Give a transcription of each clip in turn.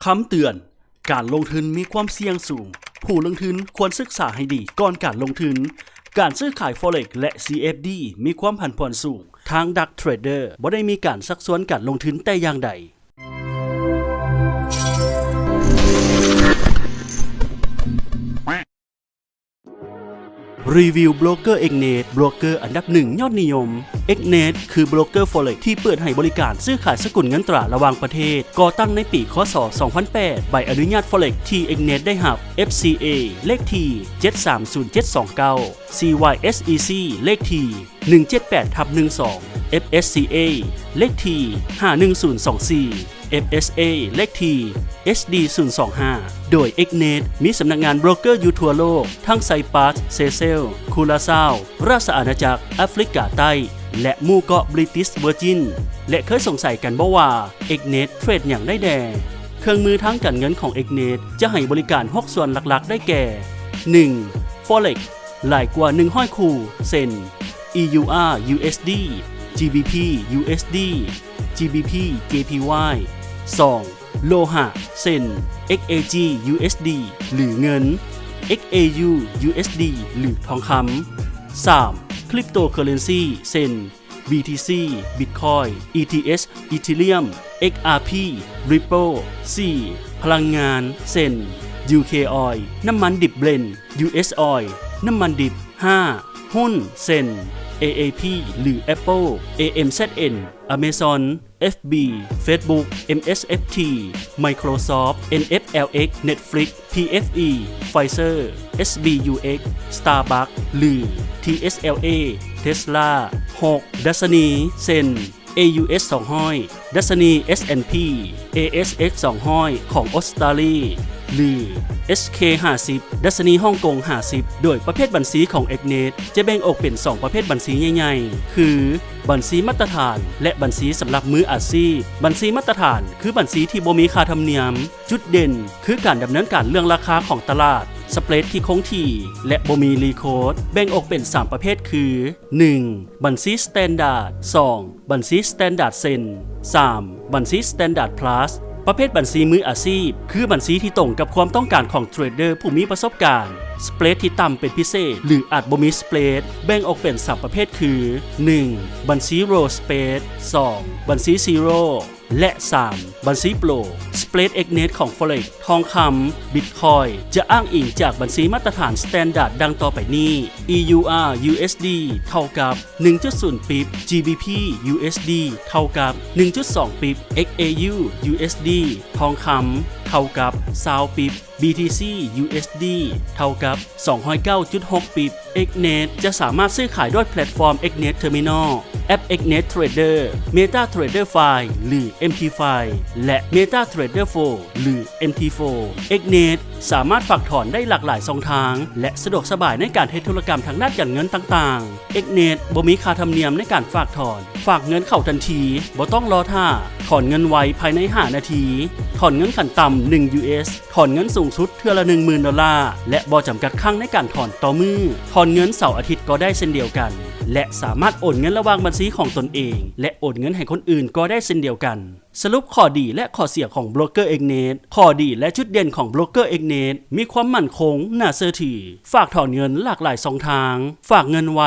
ຄຳເຕືອນ, ການລົງທຶນມີຄວາມສ່ຽງສູງ. ຜູ້ລົງທຶນຄວນສຶກສາໃຫ້ດີກ່ອນການລົງທຶນ. ການຊື້ຂາຍ Forex ແລະ CFD ມີຄວາມຜັນຜວນສູງ. ທາງ Dark Trader ບໍ່ໄດ້ມີການຊັກຊວນການລົງທຶນແຕ່ຢ່າງໃດ. ຣີວິວໂບຣກເກີ Xnet ໂບຣກເກີອັນດັບໜຶ່ງຍອດນິຍົມ. Xnet ຄືໂບຣກເກີ Forex ທີ່ເປີດໃຫ້ບໍລິການຊື້ຂາຍສະກຸນເງິນຕາລະຫວ່າງປະເທດ, ກໍ່ຕັ້ງໃນປີ ຄ.ສ. ສອງພັນແປດ. ໃບອະນຸຍາດ Forex ທີ່ Xnet ໄດ້ຮັບ FCA ເລກທີ ເຈັດສາມສູນເຈັດສອງເກົ້າ, CYSEC ເລກທີ ໜຶ່ງເຈັດແປດທັບໜຶ່ງສອງ, FSCA ເລກທີ ຫ້າໜຶ່ງສູນສອງສີ່, FSA ເລກທີ ເອັດດີສູນສອງຫ້າ. ໂດຍ Xnet ມີສຳນັກງານໂບຣກເກີຢູ່ທົ່ວໂລກ, ທັງໄຊປຣັສ, ເຊເຊວ, ຄູລາຊາວ, ລາຊະອານາຈັກ, ອາຟຣິກາໃຕ້ ແລະ ໝູ່ເກາະ British Virgin. ແລະ ເຄີຍສົງໄສກັນບໍ່ວ່າ Xnet ເທຣດຫຍັງໄດ້ແດ່? ເຄື່ອງມືທາງການເງິນຂອງ Xnet ຈະໃຫ້ບໍລິການຫົກສ່ວນຫຼັກໆ ໄດ້ແກ່ ໜຶ່ງ Forex ຫຼາຍກວ່າໜຶ່ງຮ້ອຍຄູ່ ເຊັ່ນ EUR USD, GBP USD, GBP JPY. ສອງ ໂລຫະ ເຊັ່ນ XAG USD ຫຼື ເງິນ, XAU USD ຫຼື ທອງຄຳ. ສາມ Cryptocurrency ເຊັ່ນ BTC Bitcoin, ETH Ethereum, XRP Ripple. ສີ່ ພະລັງງານ ເຊັ່ນ UK Oil ນ້ຳມັນດິບ Brent, US Oil ນ້ຳມັນດິບ. ຫ້າ ຫຸ້ນ ເຊັ່ນ AAP ຫຼື Apple, AMZN, Amazon, FB, Facebook, MSFT, Microsoft, NFLX, Netflix, PFE, Pfizer, SBUX, Starbucks ຫຼື TSLA, Tesla. ຫົກ ດັດຊະນີ ເຊັ່ນ AUX ສອງຮ້ອຍ, ດັດຊະນີ S&P, ASX ສອງຮ້ອຍ ຂອງອົດສະຕາລີ ຫຼື SK ຫ້າສິບ, ດັດຊະນີຮົງກົງ ຫ້າສິບ. ໂດຍປະເພດບັນຊີຂອງ Xnet ຈະແບ່ງອອກເປັນສອງປະເພດບັນຊີໃຫຍ່ໆ ຄື ບັນຊີມາດຕະຖານ ແລະ ບັນຊີສຳລັບມືອາຊີບ. ບັນຊີມາດຕະຖານ ຄືບັນຊີທີ່ບໍ່ມີຄ່າທຳນຽມ. ຈຸດເດັ່ນ ຄືການດຳເນີນການເລື່ອງລາຄາຂອງຕະຫຼາດ, spread ທີ່ຄົງທີ່ ແລະ ບໍ່ມີ leakage. ແບ່ງອອກເປັນສາມປະເພດຄື ໜຶ່ງ ບັນຊີ Standard, ສອງ ບັນຊີ Standard ເຊັ່ນ, ສາມ ບັນຊີ Standard Plus. ປະເພດບັນຊີມືອາຊີບ ຄືບັນຊີທີ່ຕົງກັບຄວາມຕ້ອງການຂອງເທຣດເດີຜູ້ມີປະສົບການ, spread ທີ່ຕ່ຳເປັນພິເສດ ຫຼື ອາດບໍ່ມີ spread. ແບ່ງອອກເປັນສາມປະເພດຄື ໜຶ່ງ ບັນຊີ Low Spread, ສອງ ບັນຊີ Zero ແລະ ສາມ ບັນຊີ Pro. Spread Xnet ຂອງ Forex ທອງຄຳ, Bitcoin ຈະອ້າງອີງຈາກບັນຊີມາດຕະຖານ Standard ດັ່ງຕໍ່ໄປນີ້: EUR USD ເທົ່າກັບ ໜຶ່ງຈຸດສູນ ປິບ, GBP USD ເທົ່າກັບ ໜຶ່ງຈຸດສອງ ປິບ, XAU USD ທອງຄຳ ເທົ່າກັບ ຊາວ ປິບ, BTC USD ເທົ່າກັບ ສອງຮ້ອຍເກົ້າຈຸດຫົກ ປິບ. Xnet ຈະສາມາດຊື້ຂາຍດ້ວຍແພລັດຟອມ Xnet Terminal, ແອັບ Xnet Trader, MetaTrader five ຫຼື MT five ແລະ MetaTrader four ຫຼື MT four. Xnet ສາມາດຝາກຖອນໄດ້ຫຼາກຫຼາຍຊ່ອງທາງ ແລະ ສະດວກສະບາຍໃນການເຮັດທຸລະກຳທາງດ້ານການເງິນຕ່າງໆ. Xnet ບໍ່ມີຄ່າທຳນຽມໃນການຝາກຖອນ. ຝາກເງິນເຂົ້າທັນທີ, ບໍ່ຕ້ອງລໍຖ້າ. ຖອນເງິນໄວພາຍໃນຫ້ານາທີ. ຖອນເງິນຂັ້ນຕ່ຳ ໜຶ່ງ US. ຖອນເງິນສູງສຸດເທື່ອລະ ໜຶ່ງໝື່ນໂດລາ ແລະ ບໍ່ຈຳກັດຄັ້ງໃນການຖອນຕໍ່ມື້. ຖອນເງິນເສົາອາທິດກໍໄດ້ເຊັ່ນດຽວກັນ ແລະ ສາມາດໂອນເງິນລະຫວ່າງບັນຊີຂອງຕົນເອງ ແລະ ໂອນເງິນໃຫ້ຄົນອື່ນກໍໄດ້ເຊັ່ນດຽວກັນ. ສະຫຼຸບຂໍ້ດີ ແລະ ຂໍ້ເສຍຂອງໂບຣກເກີ Xnet. ຂໍ້ດີ ແລະ ຈຸດເດັ່ນຂອງໂບຣກເກີ Xnet ມີຄວາມໝັ້ນຄົງ, ໜ້າເຊື່ອຖື, ຝາກຖອນເງິນຫຼາກຫຼາຍຊ່ອງທາງ, ຝາກເງິນໄວ,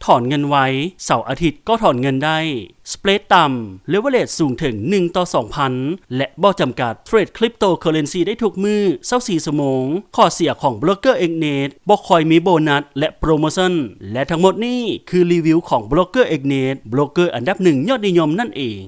ຖອນເງິນໄວ, ເສົາອາທິດກໍຖອນເງິນໄດ້, spread ຕ່ຳ, leverage ສູງເຖິງໜຶ່ງຕໍ່ສອງພັນ ແລະ ບໍ່ຈຳກັດ, trade cryptocurrency ໄດ້ທຸກມື້ ຊາວສີ່ຊົ່ວໂມງ. ຂໍ້ເສຍຂອງໂບຣກເກີ Xnet ບໍ່ຄ່ອຍມີໂບນັດ ແລະ ໂປຣໂມຊັນ. ແລະ ທັງໝົດນີ້ຄືຣີວິວຂອງໂບຣກເກີ Xnet, ໂບຣກເກີອັນດັບໜຶ່ງຍອດນິຍົມນັ້ນເອງ.